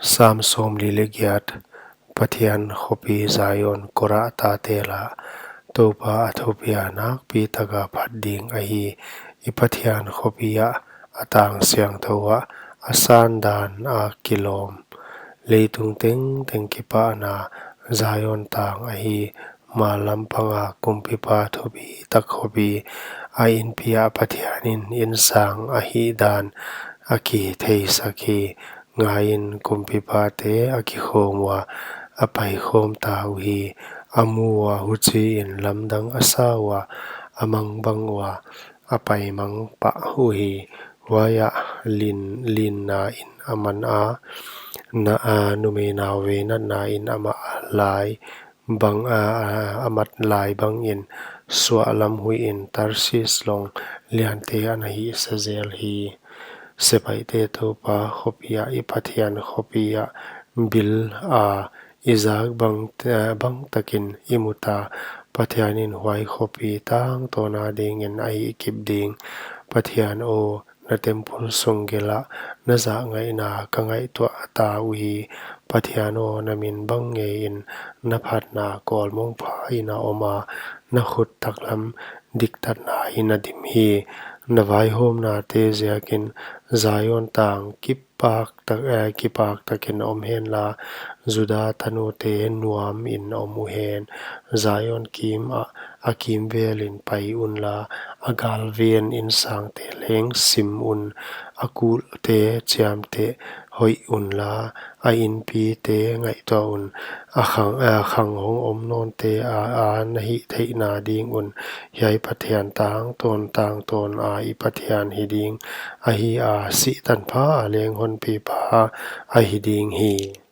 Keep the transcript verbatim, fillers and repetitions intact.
Sam sawmli leh giat. Pathian khopi Zion, Kora tate lah. Toupa a thupia nakpi taka phat ding ahi. I Pathian khopi ah, a tang siangthou ah, a san dan a kilawm. Leitung tengteng kipahna, Zion tang ahi. Mal lampanga kumpipa thupitak khopi, a inpi ah Pathian in insang ahihdan a kitheisak hi. Ngaiin, kumpipate a kikhawm ua, a paikhawm ta uhi. A mu ua, huchiin lamdang a sa ua, a mang bang ua, a paimang pah uhi. Huaiah lin, linna in a man a, na, a, numei nauvei natna in amah lai bang, a, a, a mat lai bangin, suahlam huihin Tarsis long liante ana hihsa zel hi. Sepaihte Toupa khopi ah, i Pathian khopi ah, bil a, i zak bang, eh, bang takin i mu ta. Pathian in huai khopi tangtawn adingin a hihkip ding. Pathian aw, na temple sung gelh ah na zahngaihna ka ngaihtuah ta uhi. Pathian aw, na min bang ngeiin na phatna kawlmongphain a om a, na khut taklam diktatna in a dim hi. Na vaihawmnate ziakin Zion tang kipak tak, eh, kipak takin om henla, Juda tanute nuamin om uhen. Zion kim ah, a kimvelin pai unla, a galven insangte leng sim un. A kulte chiamteh hoih unla, a inpite ngaihtuah un. A khang, a khang hong om nawnte a, a na hihtheihna ding un. Hiai Pathian tangtawn tangtawn a i Pathian hi ding ahi a, sih tanpha a leng honpipa ahi ding hi.